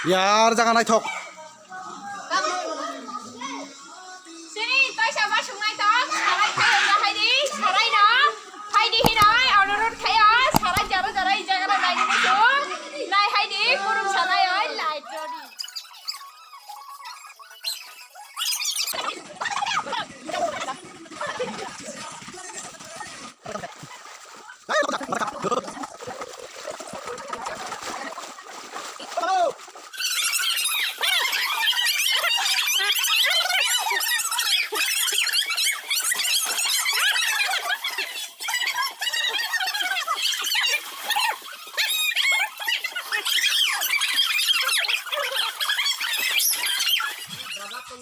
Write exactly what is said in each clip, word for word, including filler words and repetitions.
Yar jaga naithok. Sini, kaisa ma sungnai tong, sarai tong, haidi, sarai no, haidi hinoi, onurut khayo, sarai jaro jaro, i jaga no naini muchung, nai haidi, kurung sanai oi, light jodi.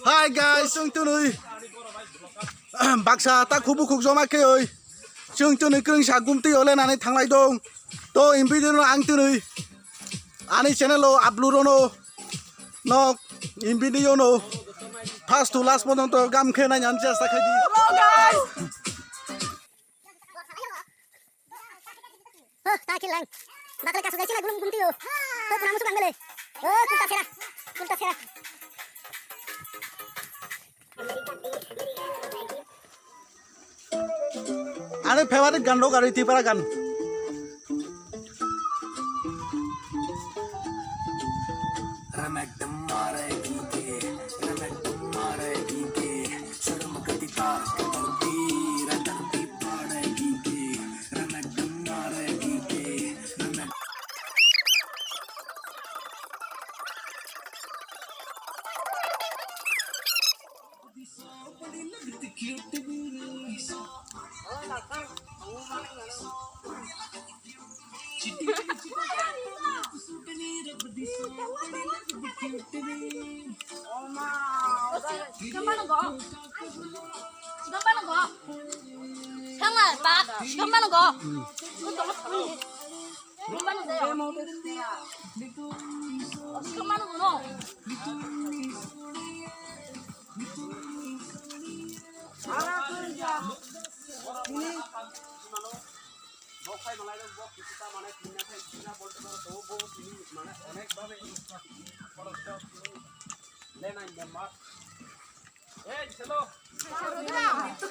Hi guys, chwng twnwi baksa ta khubu khuk joma khe oi. Chwng twnwi kwrwngsa gumtwi ole nani thanglai dong. To in video no ang twnwi ani channel o upload ono. No in video no first to last porjonto gam khe nai ani chesta khai di. Hello guys. Oh, ta kilang. Bakal kasu gaisi na gulung gumti yo. Oh, kuna musu banggale. Oh, kulta sera. Kulta sera. Ani favorite gan lo gari Tipara gan. Sikamano go. Sikamano go. Sanga tak, sikamano go. Sikamano go. Sikamano go no.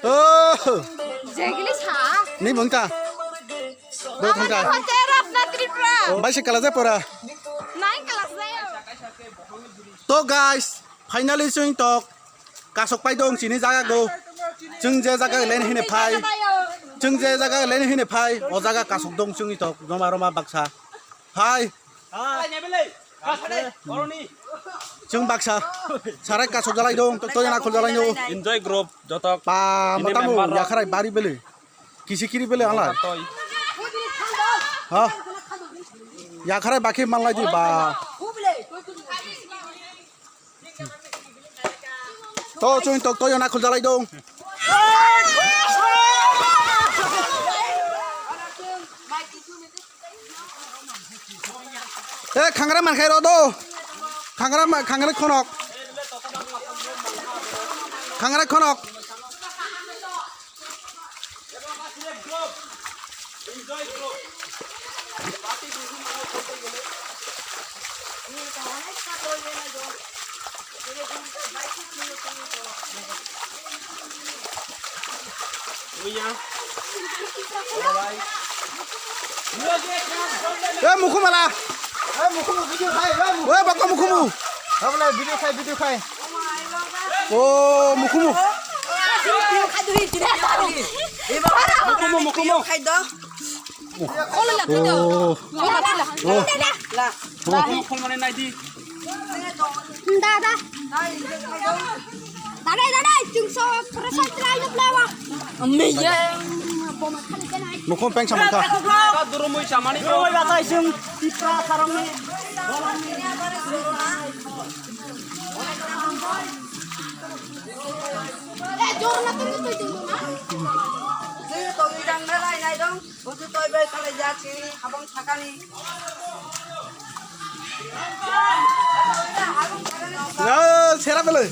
Oh. Jegili sa. Ni bangka. Bo thangka. Hotel Ratna Tripura. Bai se kala ja pora. Nine class jayo. To guys, finally chwng tok kasok pai dong chini jaga go. Chwng je jaga len hine phai. Chwng je jaga len hine phai. O jaga kasok dong chwng tok joma roma baksa. Phai. Chwng baksa sarai kasok jalai dong, to yana khol jalai no. Enjoy group jotok. Pa ini matamu member rok. Yakharai bari bele. Kisi kiri bele ala. Toi. Ha. Yakharai bakhi manlai di ba. To chwng tok to yana khol jalai dong. Eh, khangra mankhai ro do. Khangra ma-, khangra khonok. Khangra khonok. Eh, mukhumala. Eh, mukhumu video khai, eh, mukhumu. Eh, bako mukhumu. Abla video khai, video khai. Oh, mukhumu. Mukhumu, mukhumu. Oh. Oh. Dada. Dada, dada, chwng so, prasad try no plawa. Amme ye. Mukhung peng samang kha. Durumui samani. Durumui batai chwng Tipra sarong ni. Eh, jor na tu tu tu na. Jor to ni dang na lai nai dong. Busu toi bai kalaijak chini habang sakani. Ya, sera bele.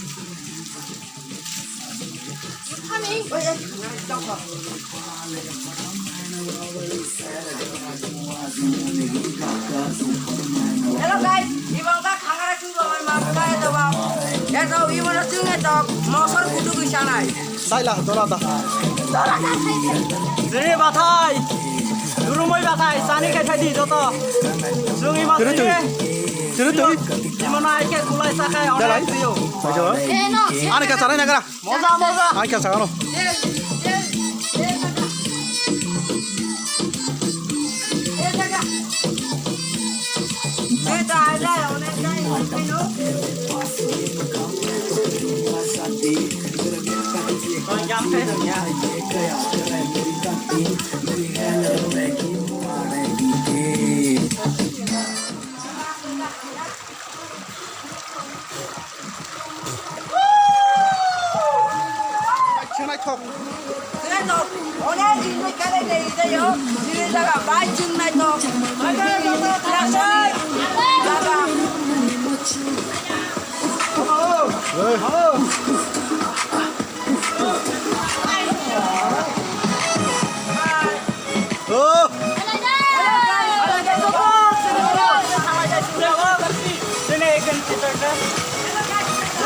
Hello guys, ibang ba khangara Dai la, dora da. Jiri bathai. Durumoi bathai, sani khai thai di joto. Jung ima tiri tui. Tiri tui. Imana aike kulai sakai, dalai. Onek trio. Ani ka charai nagra. Moja, moja. Ai ka sagano. Naithok. Onek enjoy khainai de idayo. Sini jaga bai chwng naithok. Jaga. Oh.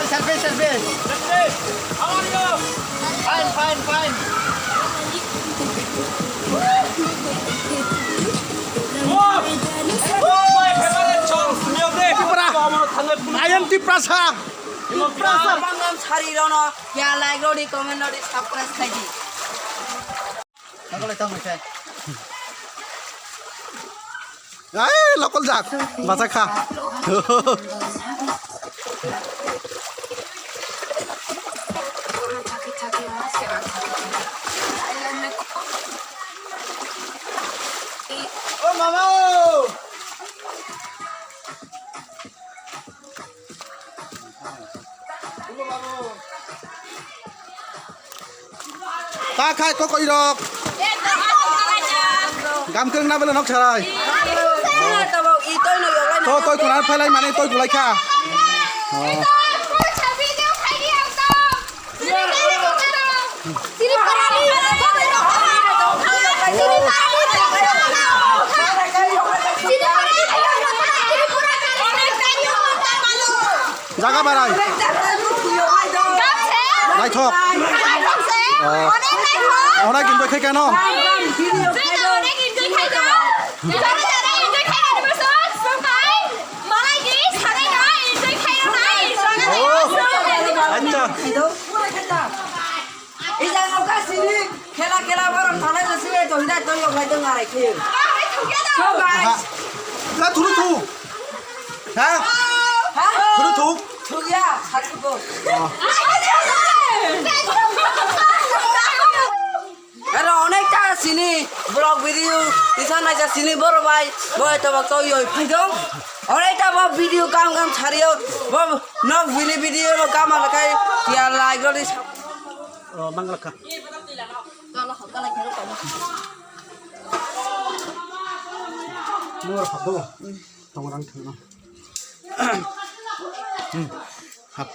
Selfie, selfie. Fine, fine, fine. Tipra. I am Tiprasa. Tiprasa. Bangam sari rono. Ya like rodi, comment rodi, subscribe khaidi. Ai, lokol jak. Bacha kha. O mama o. Ta khai kokoi rok. Gam kwrwng na bele nok sarai. To toi kuna phailai mani toi kulai kha. Jaga barai. Naithok. Oh. Onek enjoy khai kano. Oh. Acha. Ijang oka sini khela khela borok thanai jasi bai tong dai tong yok lai tong arai khe. So guys. Ha. Ya thuru thu. Ha? Ha? Thuru thu. Thugya, satu go. Oh. Aro onekta sini vlog video, isa naija sini boro bai, boi to bak to yoi phaidong. Onekta bo video kam kam sario, bo nok bini video no kam alakai, ya like rodi. Oh, manglakha. Mor habo. Tongrang thangno. Hmm. Hap.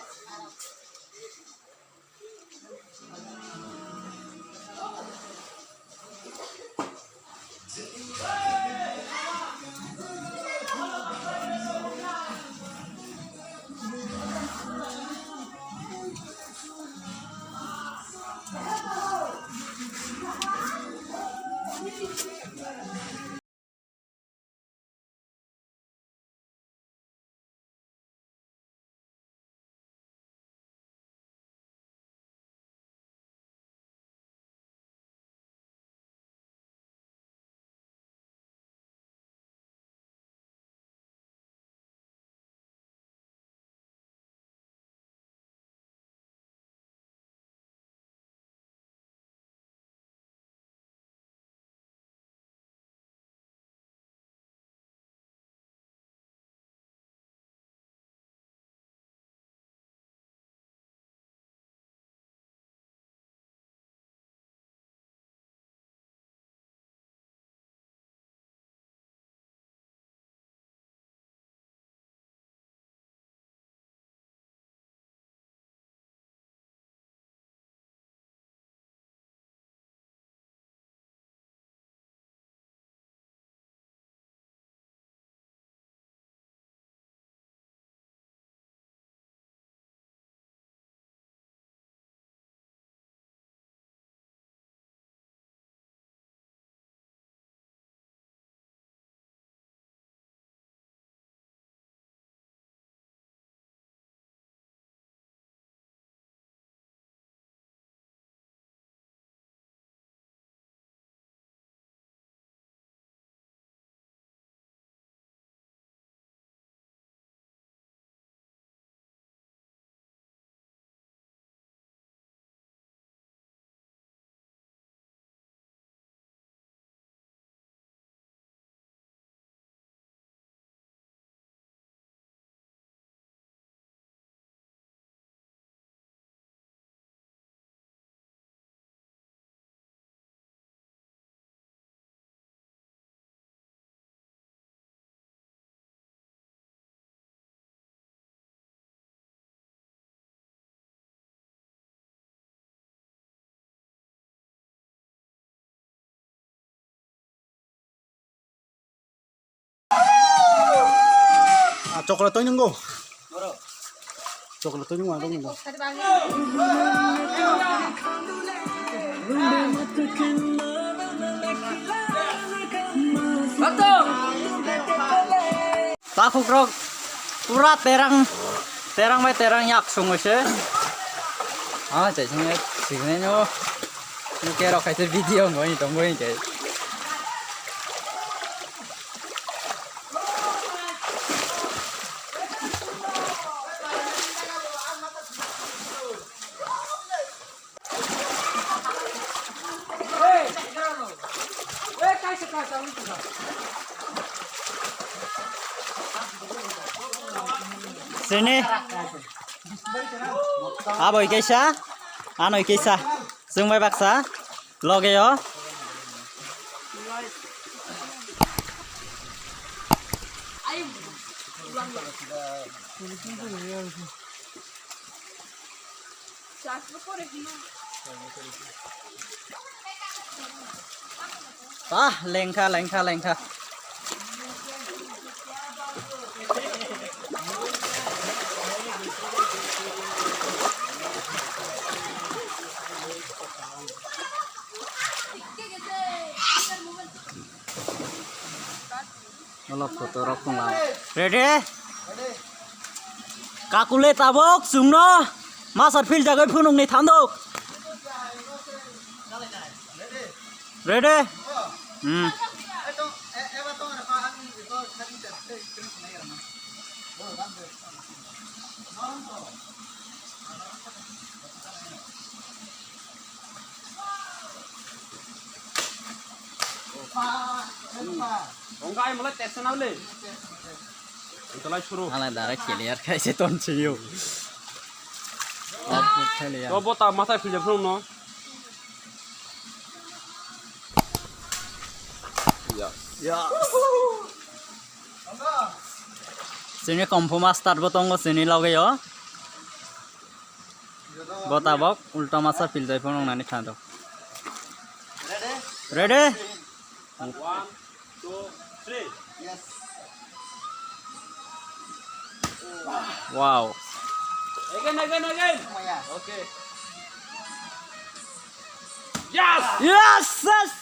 Chocolate toi nungo. Chocolate toi nungo, adong nungo. Takhuk rok pura terang, terang bai terang yak sungwi se. Ah, chai sung signi no. Ni ke rok kaise video ngoi tongoi ke. Sini. Aboi kaisa, anoi kaisa. Chwng bai baksa. Loge o. Ah, lengkha, lengkha, lengkha. Olo photo rok tong lang. Ready? Kakule tabok chwngno masar phil jagoi phunukni thandok. Ready? Hmm. Wngkha ai malai testa na le. Wngkha lai suru. Ala dara clear khai se ton chiyo. Output khai le ya. To bota masa philja phung no. Ya. Ya. Sini kompu master bo tongo sini loge yo. Bo tabok ulta masa phil jai phunuk nani thandok. Ready? One, two, three. Yes. Wow. Again, again, again. Oh, yeah. Okay. Yes! Yes, yes!